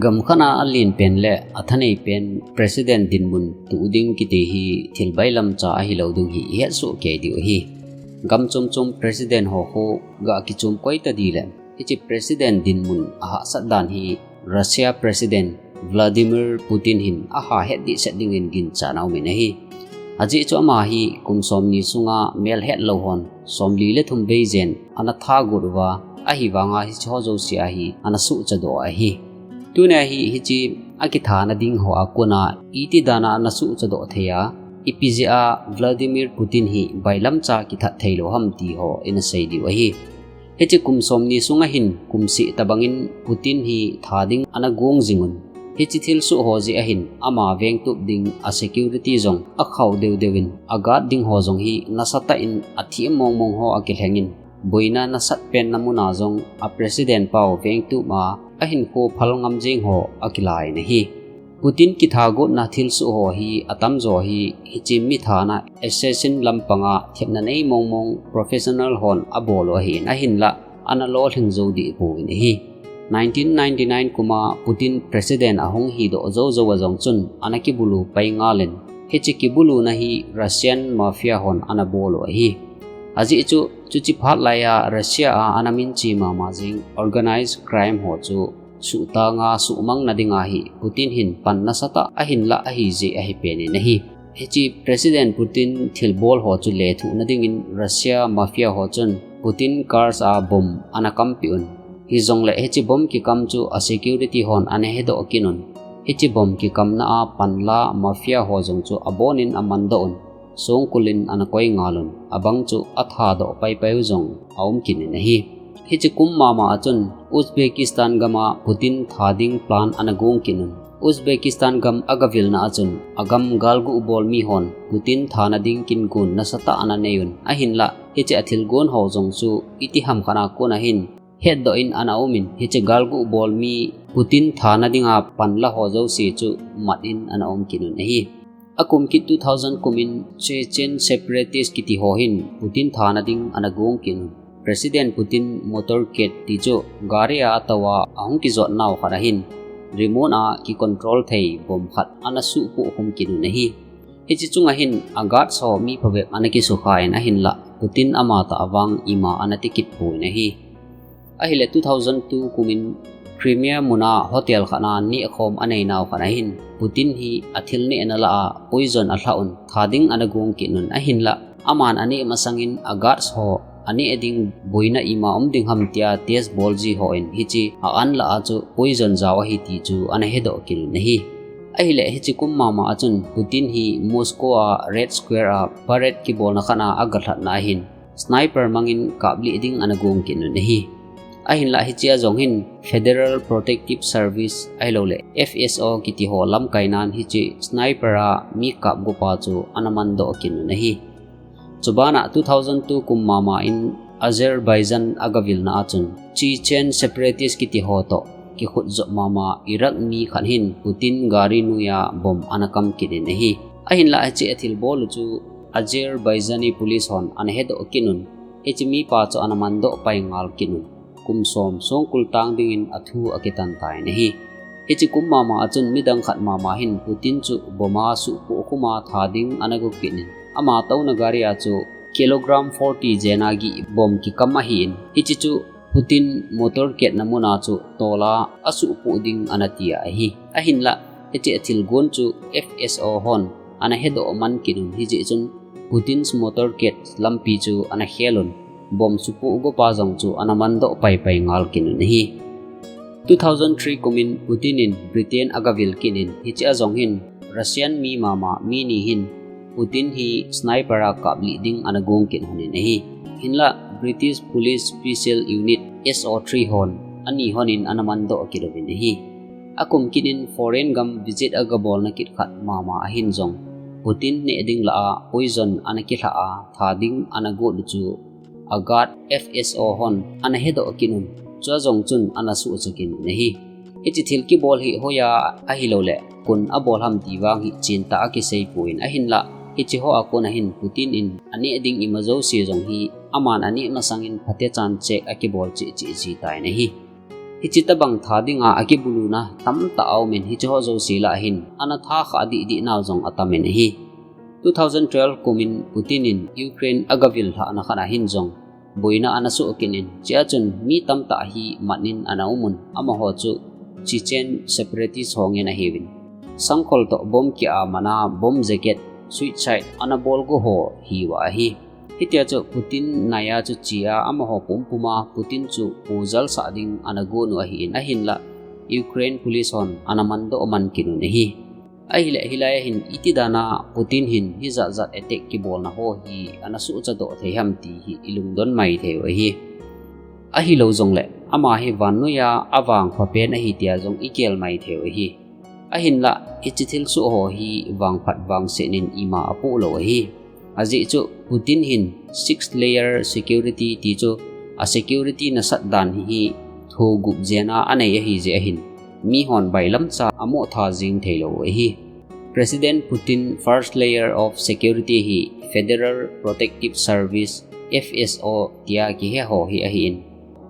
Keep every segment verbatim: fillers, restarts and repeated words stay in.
Gam khat a alen pen le athanei pen president dinmun tuh ding kiti hi thil bailam cha ahilou ding hi ihet soh kei diu ahi. Gam chom chom president ho khu ga kichom koi ta di le, hiche president dinmun ahahsat dan hi Russia President Vladimir Putin hin aha het dehset dingin ginchat na um in ahi. Ajeh chu ama hi kum somni sunga melhet lou hon somli le thum vei jen ana thagot uva, ahivanga hiche ho jouse a hi ana suhcha doh ahi. Tunia hi hiche akithana ding ho a kona iti dan a ana suhcha doh thei a, ipi jeh a Vladimir Putin hi bailam cha kithat thei lou ham ti ho ina sei diu ahi. Hiche kum somni sunga hin kum seh tabangin Putin hi tha ding ana gong jing un. Hiche thilsoh ho jeh a hin ama vengtup ding a security jong akhau deu deu in, a guard ding ho jong hi nasatah in athem mong mong ho akilheng in, boina nasat pen na mun a jong a president pau vengtup a ahinkho phal ngam jeng ho akila in ahi. Putin kithagotna thilsoh ho hi atamjo hi hiche mi thana assassin lampanga thepna nei mong mong professional hon abol u ahin, ahinlah ana lolhing jou deh pouvin ahi. Nineteen ninety-nine kum a Putin president ahung hi doh jou jou a jong chun ana kibulu pai ngal in, hiche kibuluna hi Russian mafia hon ana bol u ahi. Ajeh chu, chuche phat lai a Russia a ana minche mama jing organized crime ho chu suhtanga suhmang na dinga hi Putin hin pan nasatah ahinlah ahijeh ahi pen in ahi. Hiche President Putin thilbol ho chu lethuh na dingin Russia mafia ho chun Putin cars a bomb ana kampeh un. Hijongle hiche bomb kikam chu a security hon ana hedoh kit un. Hiche bomb kikamna a panla mafia ho jong chu abon in amandoh un. Songkul in ana koi ngal un. Abang chu athadoh pai pai u jong aum kit in ahi. Hiche kum mama a chun Uzbekistan gam a Putin tha ding plan ana gong kit un. Uzbekistan gam agavilna a chun agam galguh bol mi hon Putin thana ding kin gon nasatah ana nei un. Ahinlah hiche athilgon ho jong chu iti ham khat a kon ahin hetdoh in ana um in, hiche galguh bol mi Putin thana dinga panla ho jouse chu mat in ana um kit un ahi. Akum kit two thousand kum in Chechen separatist kiti ho hin Putin thana ding ana gong kit un. President Putin motorcade ti chu gari a atou a ahung kijot nau khat ahin remote a kicontrol thei bomb khat ana suhpoh khum kit un ahi. Hiche chunga hin a guards ho mi phabep ana kisukha in ahinlah Putin amatah a vang ima ana ti kit pon ahi. Ahile two thousand two kum in Crimea mun a hotel khat a nehkhom anei nau khat ahin Putin hi athil nehna lah a poison alha un, tha ding ana gong kit un ahinlah aman aneh masang in a guards ho aneh ding boina ima um ding ham tia test bol ji hon hiche a an lah a chu poison jao ahi ti chu ana hedoh kit un ahi. Ahile hiche kum mama a chun Putin hi Moscow a Red Square a parade kibolna khat a agalhatna ahin sniper mangin kaplih ding ana gong kit un ahi. Ahinlah hiche a jong hin Federal Protective Service ahilouleh F S O kiti ho lamkainan hiche sniper a mi kapgo pa chu ana mandoh kit un ahi. Chubana two thousand two kum mama in Azerbaijan agavilna a chun Chechen separatist kiti ho toh kikhut jop mama Iraq mi khat hin Putin gari noi a bomb ana kam kit in ahi. Ahinlah hiche athilbol u chu Azerbaijani police hon ana hedoh kit un. Hiche mipa chu ana mandoh pai ngal kit un. Kum som songkul tang dingin athu akitan tan ahi. Hiche kum mama a chun midang khat mama hin Putin chu bomb a suhpoh khum a tha ding ana go kit in ama touna gari a chu kilogram forty jen a gih bomb kikam ahin hiche chu Putin motorcade na mun a chu tol a asuhpoh ding ana ti ahi. Ahinlah hiche athilgon chu F S O hon ana hedoh man kit un hijeh chun Putin's motorcade lampi chu ana khel un, bomb suhpoh gopa jong chu ana mandoh pai pai ngal kit un ahi. Two thousand three kum in Putin in Britain agavil kit in hiche a jong hin Russian mi mama mi ni hin Putin hi sniper a kaplih ding ana gong kit un ahi. Hinlah British Police Special Unit S O three hon ani hon in ana mandoh kit un ahi. Akum kit in foreign gam visit agabolna kit khat mama ahin jong Putin neh ding lah a poison ana kilha a tha ding ana got u chu a guard F S O hon ana hedoh kit un, chua jong chun ana suhcha kit un ahi. Hiche thil kibol hi hoiya ahilouleh koin abol ham ti vang hi chentah a kisei pon ahinlah hiche ho a kon ahin Putin in aneh ding ima jouse jong hi aman aneh masang in phatechan check akibol cheh cheh ji tan ahi. Hiche tabang tha dinga akibuluna tamtah aumin, hiche ho jouse lah a hin ana tha kha dih dih nau jong atamin ahi. Two thousand twelve kumin Putin in Ukraine agavil lhahna khat a hin jong boina ana soh kit in, chea chun mi tamtah hi matnin ana umun, amaho chu Chechen separatist ho ngen ahiuvin. Sangkhol toh bomb ki-a mana bomb jacket, suicide ana bolgo ho hiuva ahi. Hitia chu Putin naiya chu chia amaho pumpuma Putin chu pujalsah ding ana gonu ahin, ahinlah Ukraine police hon ana mandoh man kit un ahi. Ahileh hilai a hin itidana Putin hin hijat jat attack kibolna ho hi ana suhchadoh thei ham ti hi ilungdon maithei u ahi. Ahilou jongleh ama hi vannoiya avangphapen ahi tia jong igel maithei u ahi. Ahinlah hiche thilsoh ho hi vangphat vangsetnin ima apoh lou ahi. Ajeh chu Putin hin six layer security ti chu a security nasat dan hi thogup jena anei ahijeh ahin, mihon bailamcha amoh tha jeng theilou u ahi. President Putin first layer of security hi Federal Protective Service, F S O tia kihe ho hi ahin,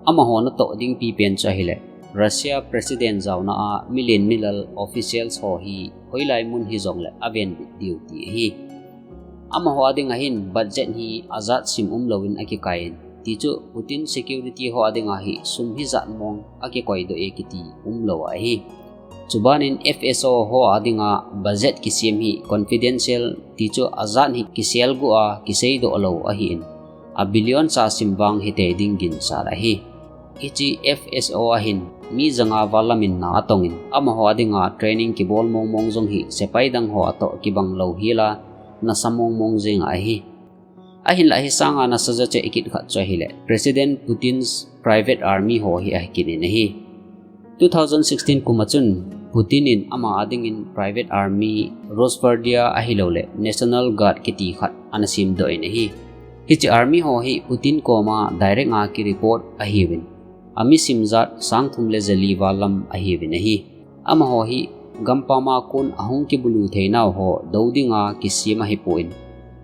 amaho natoh ding pipen chu ahileh Russia President jaona a milen milal officials ho hi hoilai mun hijongleh avenbit diu ti ahi. Amaho adinga hin budget hi ajat sim umlouvin akikaiyin, tichu Putin security ho adinga hi sum hijat mong akikoidoh e kiti umlou ahi. Chubanin F S O ho adinga budget kisem hi confidential, tichu ajat hi kiselguh a kiseidoh lou ahin, a billion cha sim vang hitei ding ginchat ahi. Hiche F S O a hin mi janga val lamin na atongin, amaho adinga training kibol mongmong jong hi sepai dang ho atoh kibang lou hila nasa mongmong jeng ahi. Ahinlah hisanga nasa jocheh kit khat chu ahileh President Putin's private army ho hi ahi kit in ahi. Two thousand sixteen kum a chun Putin in ama adingin private army, Rosgvardia ahilouleh National Guard kiti khat ana semdoh in ahi. Hiche army ho hi Putin koma direct a kireport ahiuvin, ami simjat sang thum le jali val lam ahiuvin ahi. Amaho hi gampam a kon ahung kibulu theinau ho dou dinga kisem ahipon,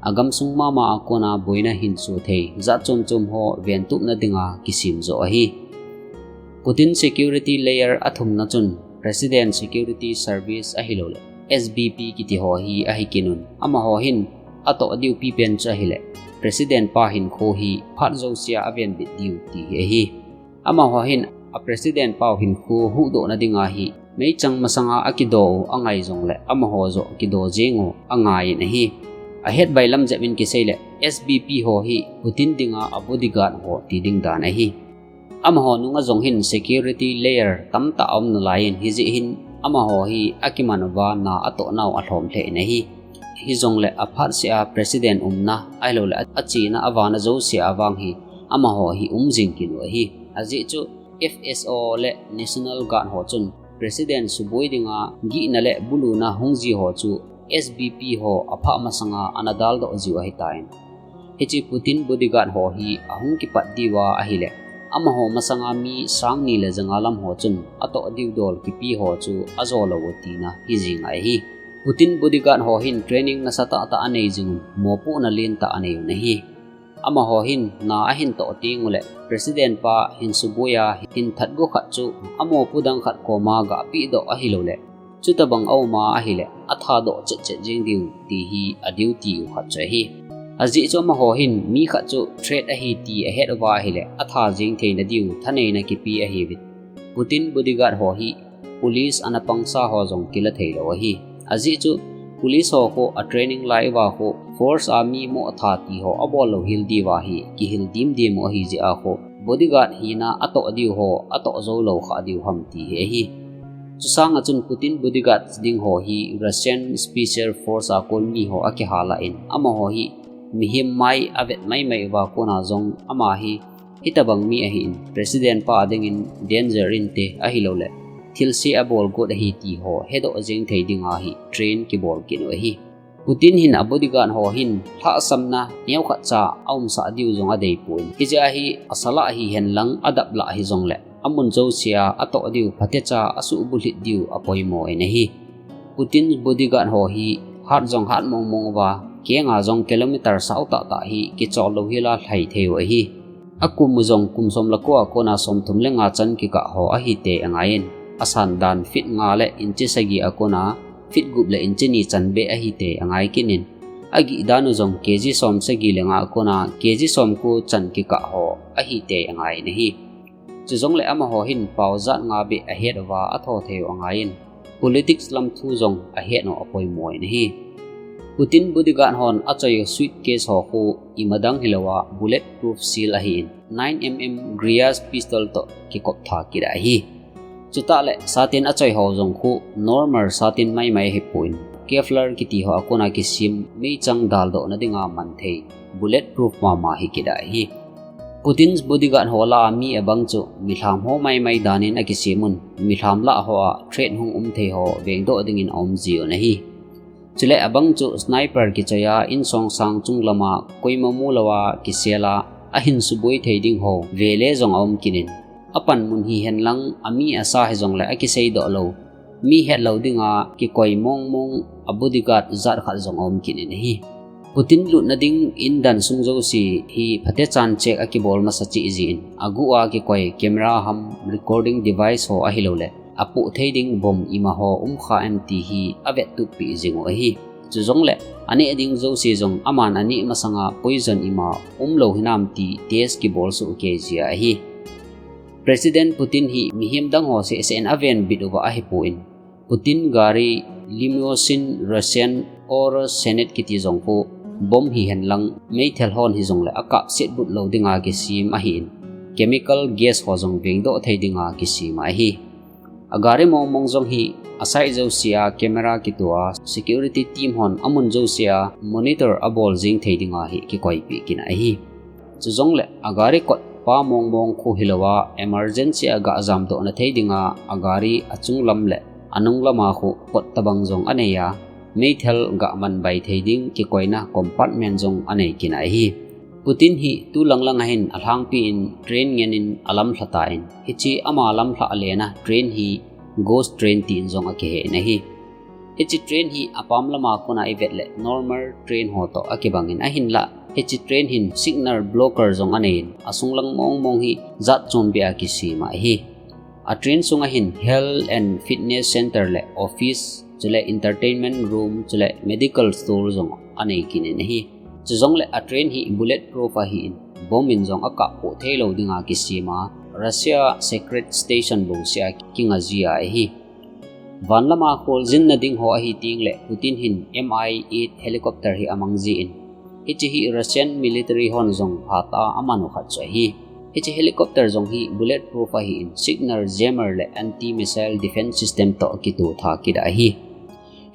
agamsung mama a kona boina hinso thei jat chom chom ho ventupna dinga kisem joh ahi. Putin security layer athumna chun President Security Service ahilouleh S B P kiti ho hi ahi kit un, amaho hin atoh diu pipen chu ahileh President pa hinkho hi phat jousea avenbit diu ti hi ahi. Amaho hin a President pau hinkho huhdohna dinga hi meichang masanga akido u angai jongleh amaho joh kido jeng u angaiyin ahi. Ahet bailam jep in kiseileh S B P ho hi Putin dinga a bodyguard ho ti ding dan ahi. Amaho nunga jong hin security layer tamtah aum nalaiyin, hijeh hin amaho hi akiman uva na atoh nau alhom lheh in ahi. Hijongleh aphat sea President umna ahilouleh achena avana jousea vang hi amaho hi um jing kit u ahi. Ajeh chu F S O le National Guard ho chun President suboi dinga gihna le buluna hung ji ho chu S B P ho aphah masanga ana daldoh jiu ahitan. Hiche Putin bodyguard ho hi ahung kipat diuva ahileh amaho masanga mi sang ni le janga lam ho chun atoh diu dol kipe ho chu ajo lou u tina hijing ahi. Putin bodyguard ho hin training nasatah tah anei jing un, mopohna lentah anei un ahi. Amaho hin na ahin toh teng uleh President pa hin suboiya hin thatgu khat chu amopo dang khat koma gahpehdoh ahilouleh chutobang auma ahileh athadoh chet chet jeng diu ti hi a duty u khat chu ahi. Ajeh chu amaho hin mi khat chu threat ahi ti ahet uva ahileh atha jeng theina diu thaneina kipe ahiuvin. Putin bodyguard ho hi police ana pangsa ho jong kila theilou ahi. Ajeh chu police ho khu a training lai uva khu force a mi moh tha ti ho abol lou hel diuva hi kihil dimdim u ahijeh a khu bodyguard hina atoh diu ho atoh jou lou kha diu ham ti hi ahi. Chusanga chun Putin bodyguard ding ho hi Russian Special Force a kon mi ho akihal in, amaho hi mihem mai avet maimai uva kona jong ama hi hitobang mi ahin, President pa adingin danger inte ahilouleh thilse abol got ahi ti ho hedoh jeng thei dinga hi train kibol kit u ahi. Putin hin a bodyguard ho hin lhahsamna neokhat cha aumsah diu jong adeipon, hijeh a hi asal a hihen lang adap lah hijongleh amun jousea atoh diu phatecha asuhbulhit diu apoimo in ahi. Putin bodyguard ho hi hat jong hat mongmong uva, kenga jong kilometer sao tahtah hi kichol lou hela lhai thei u ahi. Akum u jong kum som le ko a kona som thum le nga chan kikah ho ahi tei angaiyin, asan dan feet nga le inchi sagi a kona feet gup le inchi ni chan beh ahi tei angai kit in, agih dan u jong K G som sagi le nga a kona K G som ko chan kikah ho ahi tei angaiyin ahi. Chujongle amaho hin pao jat nga beh ahet uva atho thei u angaiyin, politics lam thu jong ahet u apoimo in ahi. Putin bodyguard hon achoi u suitcase ho khu imadang hilouva bulletproof seal ahin, nine M M Graius pistol toh kikop tha kit ahi. Chutah le satin achoi ho jong khu normal satin maimai ahipon, Kevlar kiti ho a kona kisem meichang daldoh na dinga man thei bulletproof mama hi kit ahi. Putin's bodyguard ho lah a mi abang chu milham ho maimai dan in akisem un, milham lah ho a threat hung um thei ho vengdoh dingin aum jiu ahi. Chule abang chu sniper kichoi a insong sang chung lam a koima mu louva kisel a ahin suboi thei ding ho vele jong aum kit in, apanmun hihen lang ami asa hijongle akisei doh lou, mi het lou dinga kikoi mong mong a bodyguard jat khat jong aum kit in ahi. Putin lutna ding indan sung jouse hi phatechan check akibol masa cheh jin, aguh a kikoi camera ham recording device ho ahilouleh apoh thei ding bomb ima ho um kha em ti hi avettup peh jing u ahi. Chujongle aneh ding jouse jong aman aneh masanga poison ima um lou hinam ti test kibol soh kei jia ahi. President Putin hi mihem dang ho seh seh in aven bit uva ahipon, Putin gari limousine Russian Urus Senat kiti jong khu bomb hihen lang meithal hon hijongle akap set but lou dinga kisem ahin, chemical gas ho jong vengdoh thei dinga kisem ahi. Agari mong mong jong hi aside jouse a camera kitoh a security team hon amun jouse a monitor abol jing thei dinga hi kikoipeh kit ahi. Chujongle agari kot pa mong mong khu hilouva emergency a gah jamdoh na thei dinga agari achung lam le anung lama khu kot tabang jong anei a, meithal gah man bai thei ding kikoina compartment jong anei kit ahi. Putin hi tu lang lang ahin alhangpi in train ngen in alamlha tan, hiche ama lamlhah lena train hi ghost train tin jong akihen ahi. Hiche train hi apam lama kona ivet le normal train ho toh akibang in ahinlah, hiche train hin signal blocker jong anei in, asung lang mong mong hi jat chom beh a kisem ahi. A train sunga hin health and fitness center le office, chule entertainment room, chule medical store jong anei kit in ahi. Chujongle a train hi bulletproof ahin, bomb in jong akap poh thei lou dinga kisem a, Russia secret station bouseh a kinga jia ahi. Van lama kholjin na ding ho ahi tengle Putin hin M I eight helicopter hi amang jin, hiche hi Russian military hon jong phatah a aman u khat chu ahi. Hiche helicopter jong hi bulletproof ahin, signal jammer le anti-missile defense system toh kitoh tha kit ahi.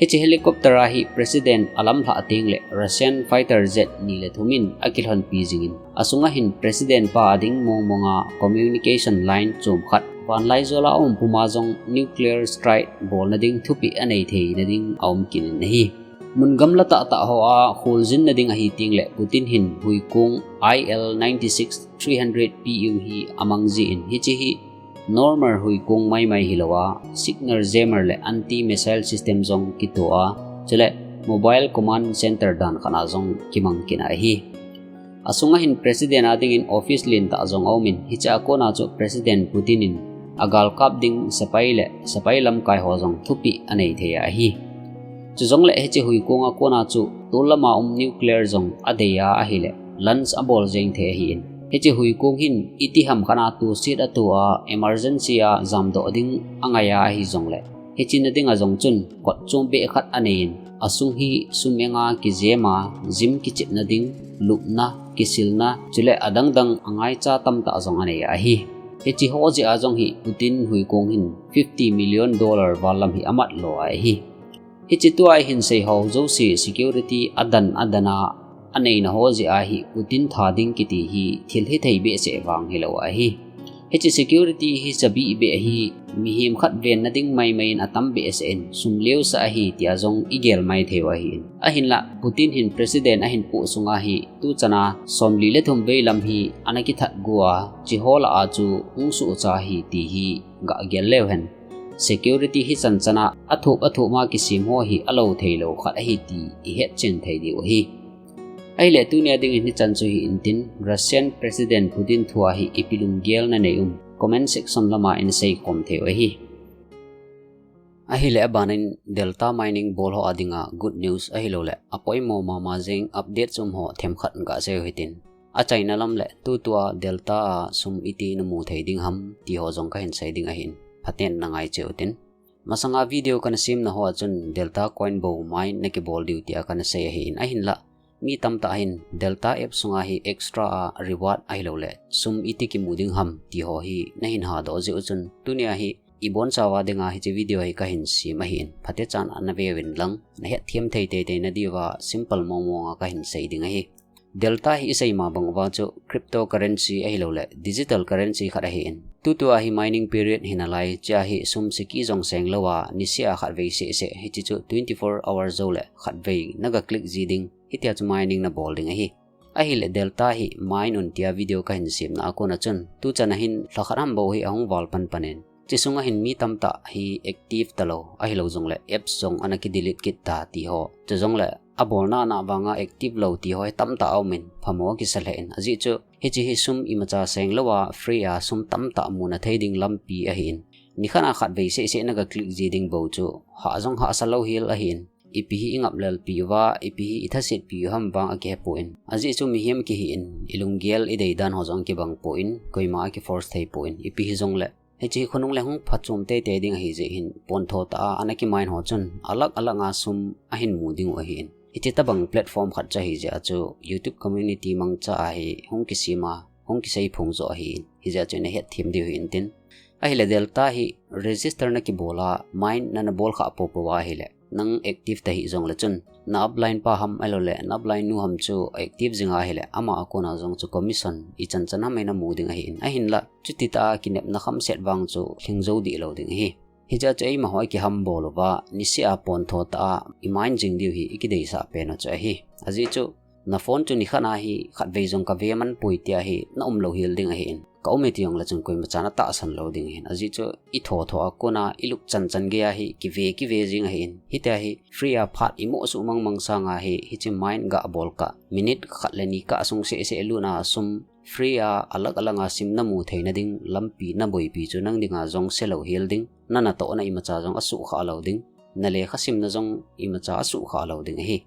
Hiche helicopter a hi President alamlhah tengle Russian fighter jet ni le thum in akilhonpi jingin, asunga hin President pa ading mong monga communication line chom khat, vanlaijol a aum puma jong nuclear strike bolna ding thupeh anei theina ding aum kit in ahi. Mun gamla tahtah ho a kholjin na ding ahi tengle Putin hin huikong I L nine six three hundred P U hi amang jin, hiche hi normal huikong maimai hilouva, signal jammer le anti-missile system jong kitoh a, chule mobile command center dan khat a jong kimang kit ahi. Asunga hin President adingin office lentah jong aumin, hiche a kona chu President Putin in agalkap ding sepai le sepai lamkai ho jong thupeh anei thei ahi. Chujongle hiche huikong a kona chu tol lama um nuclear jong adei a ahile, launch abol jeng thei ahin, hiche huikong hin itiham khat a toset ato a emergency a jamdoh ding angai a ahi jongle, hiche na dinga jong chun kot chom beh khat anei in, asung hi sum enga kijem a, gym kichepna ding, lupna, kisilna, chule adang dang angaicha tamtah jong anei ahi. Hiche ho jeh a jong hi Putin huikong hin fifty million dollar val lam hi amat lo ahi. Hiche tua ihin sei ho jouse security adan adan a aneina ho jeh a hi Putin tha ding kiti hi thil hithei behseh vang hilou ahi. Hiche security hi chabih beh hi mihem khat venna ding maimai in atam behseh in sum leusah ahi tia jong igel mai thei u ahin. Ahinlah Putin hin President ahin poh sunga hi tuchan a somli le thum vei lam hi ana kithat gu a, hiche ho lah a chu hung suhcha ahi ti hi gah gel leu hen. Security hichan chan a athup athup ma kisem ho hi alou theilou khat ahi ti ihet chen thei diu ahi. Ahile tunia dingin hichan chu hi intin, Russian President Putin thua hi ipi lunggel nanei um, comment section lama in seikhom thei u ahi. Ahile abanin Delta Mining bol ho adinga good news ahilouleh apoimo mama jing update sum ho themkhat gasei u hitin. Achaina lam le tutua Delta a sum iti namu thei ding ham ti ho jong kahin sei ding ahin. Phaten nangai cheh utin. Masanga video kana semna hoa chun Delta coin bou mine nakibol diu tia kana sei ahin, ahinla mi tamtah hin Delta app sunga hi extra a reward ahilouleh sum iti kimu ding ham ti ho hi nahin hadoh jeh u chun tunia hi ibonchauva dinga hiche video hi kahin sem ahin, phatechan ana veuvin lang, nahetthem thei teitei nadiuva simple mongmonga kahin sei ding ahi. Delta hi isei ma bang uva chu cryptocurrency ahilouleh digital currency khat ahin. Tutua hi mining period hinalai, chea hi sum siki jong seng louva nisea khatvei sehseh, hiche chu twenty-four hours jouleh khatvei naga click ji ding, hitia chu mining nabol ding ahi. Ahile Delta hi mine un tia video kahin semna a kona chun tuchan ahin lhakhat ham bou hi ahung val panpanin, hiche sunga hin mi tamtah hi active talou ahilou jongleh apps jong ana kidelete kit ta ti ho, chujongleh abolna ana vanga active lou ti ho hi tamtah aumin phamo kisa lheh in, ajeh chu hiche hi sum imacha seng louva free a sum tamtah muna thei ding lampi ahin. Nikhat a khatvei sehseh naga click ji ding bou chu hah jong hahsa louhel ahin, ipi hi ingaplelpi uva, ipi hi ithasetpi u ham vang akihepon, ajeh chu mihem kihin ilunggel ideidan ho jong kibangpon, koima akiforce theipon, ipi hijongleh hiche hi khonung le hung phachom teitei ding ahijeh hin pontho tah a ana kimine ho chun alah alah a sum ahin mu dingu ahin. Hiche tobang platform khat chu ahijeh a chu YouTube community mangcha a hi hung kisema, hung kiseiphong joh ahin, hijeh a chu nahetthem diu hi intin. Ahile Delta hi register nakibol a mine nana bol khah poupou ahile nang active tahih jongle chun na upline pa ham ahilouleh na upline nu ham chu active jing ahile ama a kona jong chu commission ichan chan ham eina mu ding ahin, ahinla chutitah a kinepna khamset vang chu lhingjou dih lou ding ahi. Hichea chu eimaho ikihambol uva nisea pontho tah a imine jing diu hi ikideisah pen u chu ahi. Ajeh chu na phone chu nikhat a hi khatvei jong kave manpoi tia hi naum louhel ding ahin, kaum e ti jongle chun koimachan atahsan lou ding ahin, ajeh chu ithotho a kona ilup chanchan geiya hi kive kive jing ahin. Hitia hi free a phat imoh suh mangmang sanga hi hiche mine gabol kah, minute khat le ni kah sung sehseh lutna a sum free a alah alah a sim namu theina ding lampi naboipi chu nang dinga jong se louhel ding, nanatohna imacha jong asuhkhah lou ding, nalekha simna jong imacha asuhkhah lou ding ahi.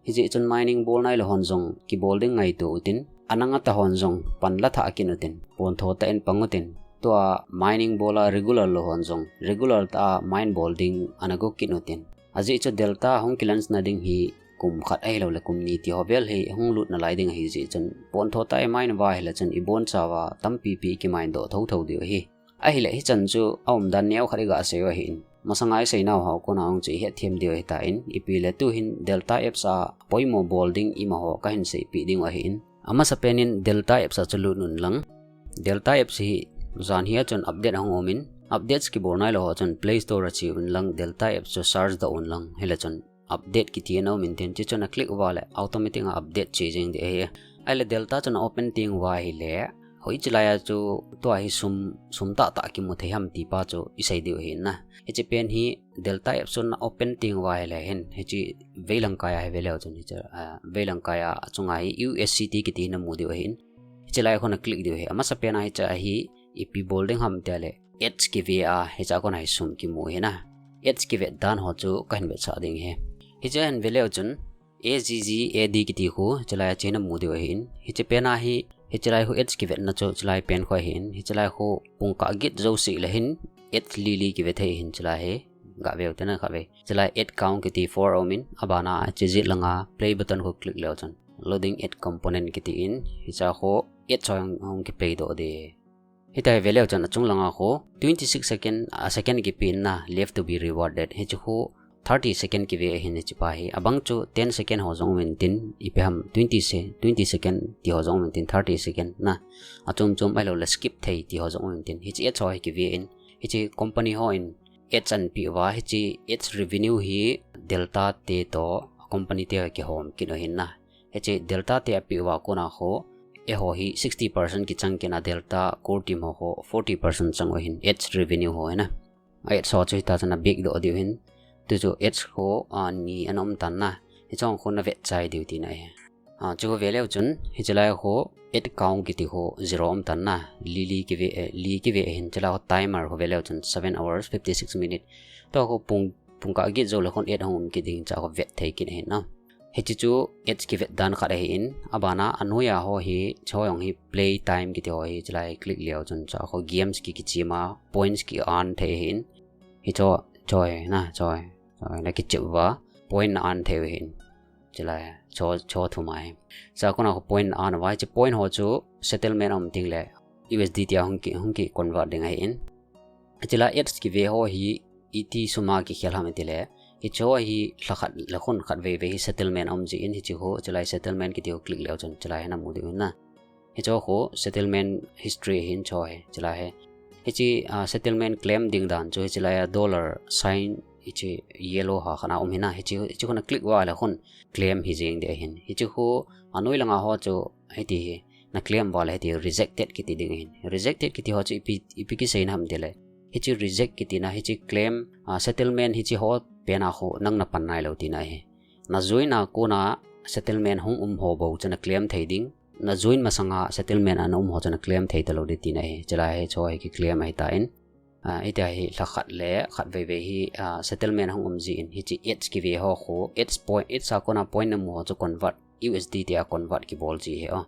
Hijeh chun mining bol nailou hon jong kibol ding ngaito utin, anang atah hon jong panla thah kit utin, pontho tah in pang utin, tua mining bol a regular lou hon jong regular tah a mine bol ding ana go kit utin. Ajeh chu Delta hung kilaunch na ding hi kum khat ahilouleh kum ni ti ho vel hi hung lut nalai ding ahijeh chun pontho tah a imine uva ahile chun ibonchauva tampipi ikimine doh thouthou diu ahi. Ahile hichan chu aumdan neokhat igasei u ahin, masanga iseinau ho kona jong chu ihetthem diu ahitan, ipi le tuhin Delta apps a poimo bol ding imaho kahin seipeh dingu ahin. Amasapen in Delta apps a chu lut un lang. Delta apps hi jan hia chun update ahung umin, updates kibol nailou ho chun Play Store a che un lang, Delta apps chu search doh un lang, hile chun update kiti ana um intin, hiche chu na click uva le automatic a update che jeng ding ahi. Ahile Delta chu na open teng uva ahile, hoiche laiya chu tua hi sum, sum tahtah kimu thei ham ti pa chu isei diu ahi na. Hiche pen hi Delta apps chu na open teng uva ahile hin, hiche veilang kaiya hi veleu chun hiche, ah, veilang kaiya achunga hi U S D T kiti hi namu diu ahin. Hiche lai khu na click diu ahi. Amasapen a hiche a hi ipi bol ding ham tia le, ads kive a, hiche a kona hi sum kimu ahi na. Ads kivet dan ho chu kahin vetsah ding ahi. Hiche a hin veleu chun A G G A D kiti khu hiche laiya chu namu diu ahin. Hiche pen a hi, hiche lai khu ads kivetna chu hiche lai pen khu ahin. Hiche lai khu pungkah get jouse le hin ads lili kive thei ahin hiche lai hi. Gaveu te na khatvei. Hiche lai add count kiti four aumin, abana hiche jet langa play button khu click leu chun loading add component kiti in, hiche a khu ads ho hung kiplay doh ding. Hitia hi veleu chun achung langa khu twenty six second, a second kipe in na left to be rewarded. Hiche khu thirty second kive ahin hiche pa hi. Abang chu ten second ho jong um intin, ipi ham twenty se, twenty second ti ho jong um intin, thirty second na. Achom chom ahilouleh skip thei ti ho jong um intin. Hiche ads ho hi kive in, hiche company hon ads anapeh uva, hiche ads revenue hi Delta te toh company te kihom kit u ahin na. Hiche Delta te apeh uva kona khu, eiho hi sixty percent kichang kit na, Delta core team ho khu forty percent chang u ahin, ads revenue ho hi na. Ads ho chu hita chun na back doh diu ahin. Tu chu ads khu, a, ni ana um tan na. Hiche ho khu na vetchai diu tina ahi. Ah, chu ve leu chun, hiche lai khu eight count kiti khu zero um tan na, li li kive, eh, li kive hin, hiche lai khu timer khu ve leu chun seven hours fifty six minute. Tua khu pung, pung kah git jou le khun eight hung um kit ding chu khu vet thei kit hin na. Hiche chu eight kivet dan khat ahin, abana anoi a ho hi, cho jong hi play time kiti ho hi, hiche lai click leu chun chu khu games ki kichim a, points ki earn thei hin. Hicho, cho hi na, cho hi, cho hi na kichep uva, point na earn thei hin. Hiche lai, cho, cho thum ahi. Hiche a kona khu point na earn uva, hiche point ho chu settlement um ding le, U S D T a hung ki, hung ki convert ding ahin. Hiche lai eight kive ho hi, iti sum a kikhel ham iti le. Hiche ho hi lha khat, lha khun khat vei vei hi settlement um jin, hiche khu, hiche lai settlement kiti khu click leu chun, hiche lai hi na mu diu na. Hiche khu settlement history hin cho hi, hiche lai hi. Hiche, ah, settlement claim ding dan chu, hiche lai a dollar sign, hiche yellow ha khat na um hin na, hiche, hiche khu na click uva le khun claim hi jeng ding ahin. Hiche khu anoi langa ho chu hiti hi, na claim uva le hiti rejected kiti ding ahin. Rejected kiti ho chu ipi, ipi kisei na ham iti le. Hiche reject kiti na, hiche claim, ah, settlement hiche ho pen a khu nang na pan nai lou tina ahi. Na join a kona settlement hung um ho bou chu na claim thei ding. Na join masanga settlement ana um ho chu na claim thei talou ding tina ahi. Hiche lai hi cho hi kiclaim ahi tan. Ah, hitia hi lha khat le khat vei vei hi, ah, settlement hung um jin, hiche eight kive ho khu, eight point, eight a kona point na mu ho chu convert, U S D T a convert kibol ji ahi o.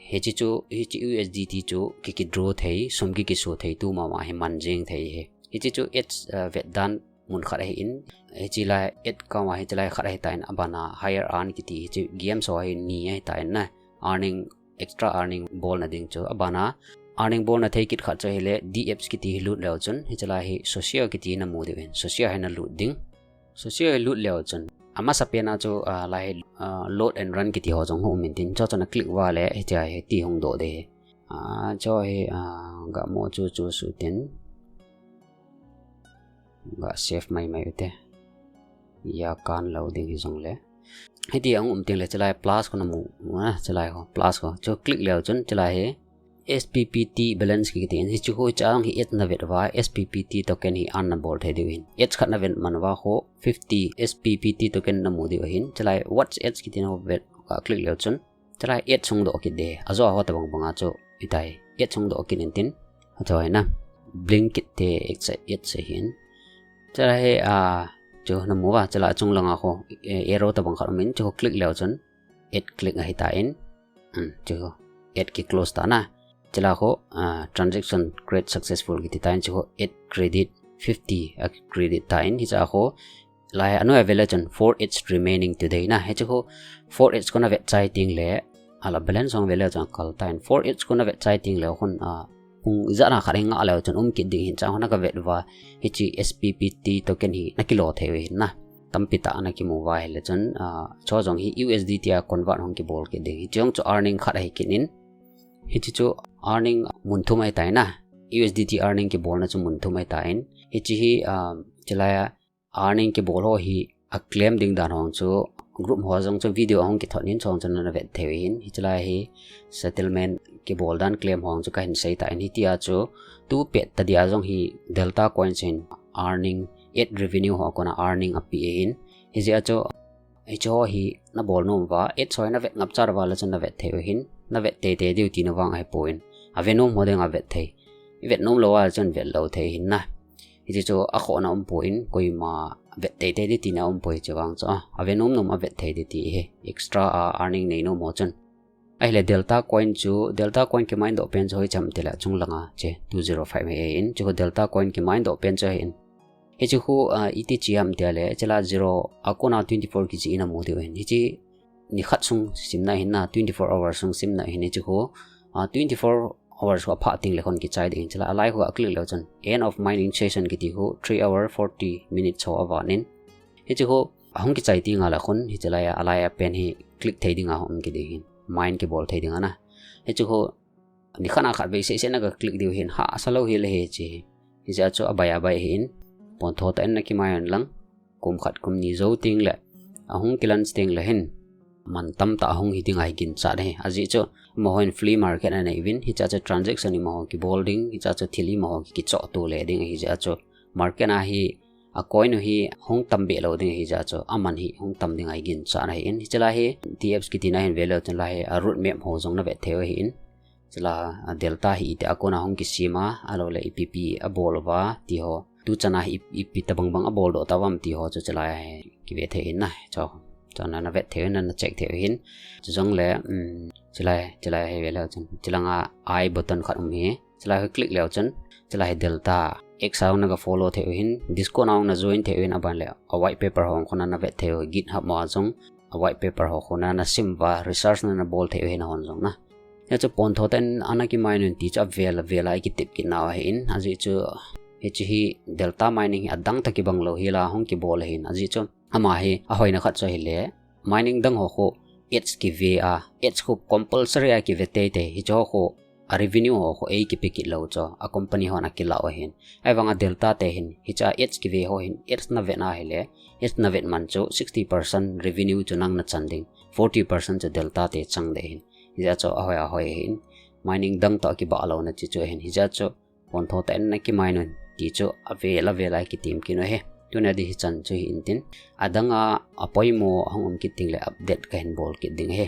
Hiche chu, hiche U S D T chu ki, kidraw thei, sum ki, kisu thei tu mama hi man jeng thei ahi. Hiche chu eight, ah, vet dan mun khat ahin, hiche lai eight count a hiche lai khat ahi tan, abana higher earn kiti, hiche games ho hi ni ahi tan na, earning, extra earning bolna ding chu, abana earning bolna thei kit khat chu hile D apps kiti hi lut leu chun, hiche lai hi social kiti na mu diu hin, social hi na lut ding. Social hi lut leu chun, amasa pen a chu, ah, lai hi, ah, load and run kiti ho jong hung um in tin, cho cho na click uva le, hitia hi ti hung doh ding ahi. Ah, cho hi, ah, ga mo chu chu su tin. Ga save mai mai u te. Ya kan lou ding hi jong le. Hiti hung um teng le hiche lai plus khu na mu, ah, hiche lai khu, plus khu. Chu click leu chun hiche lai hi S P P T balance kiti hin. Hiche khu hiche a hi eight na vet uva, S P P T token hi earn na bol thei diu hin. Eight khat na vet man uva khu fifty S P P T token na mu diu hin. Hiche lai watch eight kiti na vet uva click leu chun. Hiche lai eight sung doh kit ding. Ajo a ho tabang bang a chu hitia hi eight sung doh kit in tin. Hitia hi na. Blink kit te eight se, eight se hin. Hiche lai hi, ah, chu na mu uva, hiche lai chung langa khu, eh, arrow tabang khat um in, chu click leu chun, eight click ahi tan. Hmm, chu eight ki close ta na. Hiche lai khu, ah, transaction create successful kiti tan, chu eight credit fifty a credit tan, hiche a khu, Lai anoi a ve leu chun four eights remaining today na. Hiche khu four eights khu na vet chai teng le. Ala balance hung ve leu chun kal tan. Four eights khu na vet chai teng le khun a. Hung ijat na khat hi ngah leu chun um kit ding hin chang khu na ka vet uva. Hiche S P P T token hi na kilo thei u hin na. Tampi tah na kimu uva hile chun, a, cho jong hi U S D T a convert hung kibol kit ding. Hiche jong chu earning khat ahi kit in. Hiche chu earning mun thum ahi tan na. U S D T earning kibolna chu mun thum ahi tan. Hiche hi, a, hiche lai a earning kibol ho hi a claim ding dan ho chu group ho jong chu video ahung kithot in chong chun na vet thei u hin. Hiche lai hi settlement kibol dan claim ho chu ka hin sei tan hitia chu tu pet ta dia jong hi Delta Coins in earning ad revenue ho kona earning ape in. Hijeh a chu hiche ho hi na bol nom uva, ad ho hi na vet ngap chat uva le chun na vet thei u hin, na vet teitei diu tina vang ahi poi. A ve nom ho ding a vet thei. I vet nom lou a le chun vet lou thei hin na. Hiche chu a khohna um poi, koima vet teitei ding tina um poi hiche vang chu. A, a ve nom nom a vet thei ding ti hi. Extra a earning nei nom ho chun. Ahile Delta Coin chu, Delta Coin ki mine doh pen chu hoiche ham tile chung langa che two zero five hi ahin. Chu khu Delta Coin ki mine doh pen chu ahin. Hiche khu, a, iti che ham tile, hiche la zero a kona twenty four kiche in a mu diu ahin. Hiche nikhat sung simna ahin na, twenty four hours sung simna ahin hiche khu, a, twenty four hours khu aphah teng le khun kichai ding ahin, hiche la alai khu a click leu chun end of mining session kiti khu three hour forty minutes ho avan in. Hiche khu ahung kichai teng le khun hiche lai a, alai a pen hi click thei ding a um kit ding ahin, mine kibol thei ding ana. Hiche khu nikhat a khat vei seh seh na ka click diu ahin, hahsa lou hile hiche hi. Hijeh a chu abai abai ahin, pon tho tah in na ki mine un lang. Kum khat kum ni jou teng le, ahung ki launch teng le hin, man tamtah ahung hi ding ahi ginchat ahi. Ajeh chu, amaho in flea market anei uvin, hiche a chu transaction amaho kibol ding, hiche a chu thil amaho ki, kichoh to le ding ahi, hijeh a chu market a hi A coin u hi hung tam be lou ding ahi jeh chun, aman hi hung tam ding ahi ginchat ahin. Hiche lai hi T F X kiti na hin ve leu chun lai hi a root map ho jong na vet thei u ahin. Chule a delta hi iti a kona hung kisem a, ahilou le ipi ipi abol uva ti ho. Tu chan a hi ip-, ipi tabang bang abol doh tauvam ti ho chu chulai hi kive thei ahin na. Chu, chu na, na vet thei u ahin, na, na check thei u ahin. Chujongle, um, chulai, chulai hi ve leu chun. Chulanga I button khat um hi. Chulai hi click leu chun. Chulai hi delta. X a hung na ga follow thei u ahin. Discord a hung na join thei u ahin aban le. A white paper ho kona na vet thei u. GitHub ma jong a white paper ho kona na sim uva, research na na bol thei u ahin ahon jong na. Hiche chu pontho tah in ana kimainun ti chu avel, avel a i kitep kit nau ahin. Ajeh chu, hiche hi delta mining hi adang tah kibang lou hi la hung kibol ahin. Ajeh chu, ama hi ahoina khat chu ahile, mining dang ho khu ads kive a, ads khu compulsory a kive teitei, hiche ho khu a revenue ho khu ei kipe kit lou chu, a company hon akilah u ahin. Ahivanga delta te hin, hiche a ads kive ho hin, ads na vet na ahile, ads na vet man chu sixty percent revenue chu nang na chan ding, forty percent chu delta te chang ding ahin. Hijeh chun ahoi ahoi ahin. Mining dang toh kibah louna chu chu ahin. Hijeh chun pontho tah in na kimainun ti chu avel avel a i kitem kit u ahi. Tuna di hichan chu hi intin. Adang a apoimo ahung um kit ding le update kahin bol kit ding ahi.